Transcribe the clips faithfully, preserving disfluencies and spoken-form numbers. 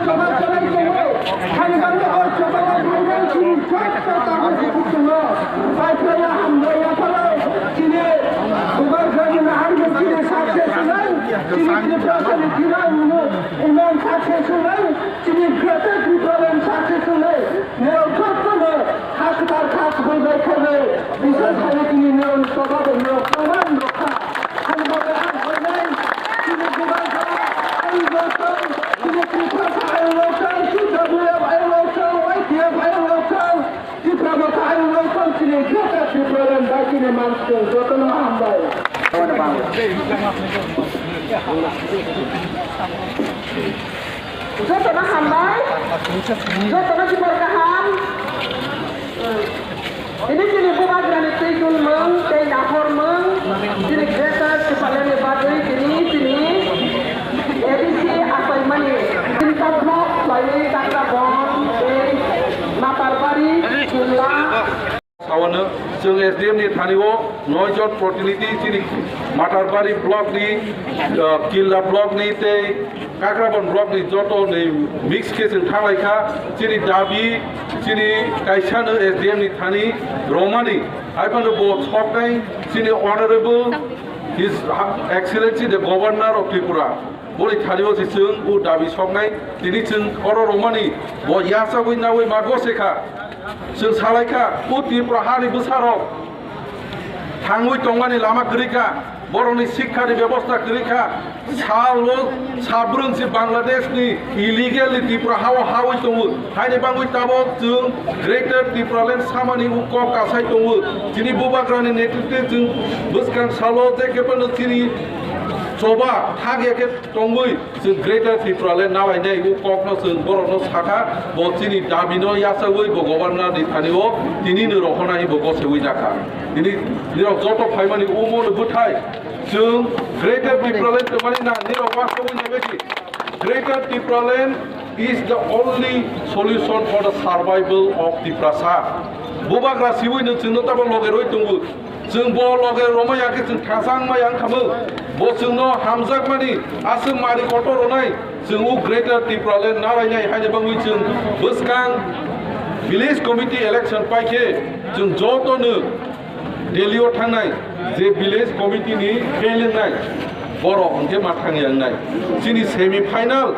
Choba chalai tongo, hani bangwi o choba o bangwi chini joto tabuk tongo. Paithaya hambai yapharo chini Bubagrani naharmung chini success wngnai, chini Tiprasani Tiprasani imang success wngnai, chini greater Tipraland success wngnai. Nirok jotono ha kwtal kha kubui bai kharnai, bisas hai chini nirok choba bai nirok choba nirok kha. Hani bagwi ang hwnai, chini Bubagra ayuk rok tong, chini Tiprasa ayuk rok tong, T W F ayuk rok tong, Y T F ayuk rok tong, Tipra Motha ayuk rok tong, chini Greater Tipraland bai chini mansong jotono hambai. Jotono hambai, jotono jibor kaham. Tini chini Bubagrani twi dulmung tei nahormung, chini Greater Tipraland ni bagwi tini chini A D C apaimani. Tinta block khlaiwi Kakrabon tei Matarbari, Killa. Sawano chwng S D M ni thani o noi jon protinidhi chini Matarbari block ni, uh, Killa block ni tei Kakrabon block ni joto ni mix khe chwng thanglai kha. Chini dabi, chini kaisa no S D M ni thani romani, hai phano bo soknai chini Honorable His Excellency the Governor of Tripura. Boni thani o se chwng o dabi soknai, tini chwng oro romani bo yachagwi nawi ma gose kha. Chwng salai kha, o Tripura hani bwsarok thangwi tongmani lama kwrwi kha, borokni sikkha ni bebosta kwrwi kha, salo sabrwng se Bangladesh ni illegal ni Tripura hao hawi tongo, haini bangwi tabok chwng Greater Tipraland samani o kok kasai tongo, chini Bubagrani netritwe chwng bwskang salo je khe phano chini choba thagya khe tongwi, chwng Greater Tipraland nalainai o kokno chwng borokno sakha, bo chini dabino yachagwi bo Governor ni thani o tini no rohornai bo gosewi jakha. Tini nirok joto phaimani omo no bwthai chwng Greater Tipraland twmani na nirok wasogwi naibaidi. Greater Tipraland is the only solution for the survival of Tiprasa. Bubagra siwi no chwngno tamo loge rwi tongo. Chwng bo loge rwma ya khe chwng thasang ma yang khamung. Bo chwngno hamjakmani aswk mari kotor rwnai chwng o Greater Tipraland narainai haini bangwi chwng bwskang village committee election pai khe chwng jotono Delhi o thangnai je village committee ni fail wngnai borok hwnkhe ma thang ya wngnai. Chini semi final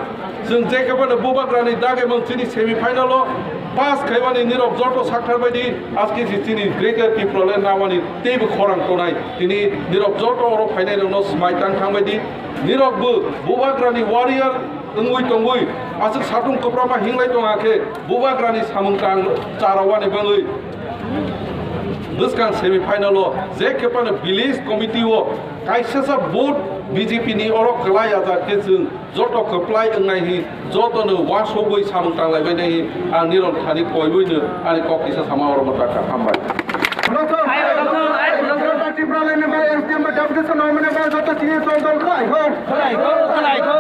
Chwng je khe phano Bubagrani dagimung chini semi final o pass khaimani nirok joto sakthar baidi aske si chini Greater Tipraland namani teibo khorang tonai. Tini nirok joto oro phainai rokno smai tang thang baidi nirok bo Bubagrani warrior wngwi tongwi aswk satung kwprama hinglai tong khe Bubagrani samung tang charawani bangwi bwskang semi final o je khe phano village committee o kaisasa vote B J P ni oro kwlai ajak khe chwng joto kwplai wngnai hi, jotono uansugwi samung tanglaibainai hi, ang nirok thani koiwino ani kok kisa sama oro mwthakha. Hambai. Tipraland ni bai S D M bai deputation nominee bai joto chini chol dol khlai ho.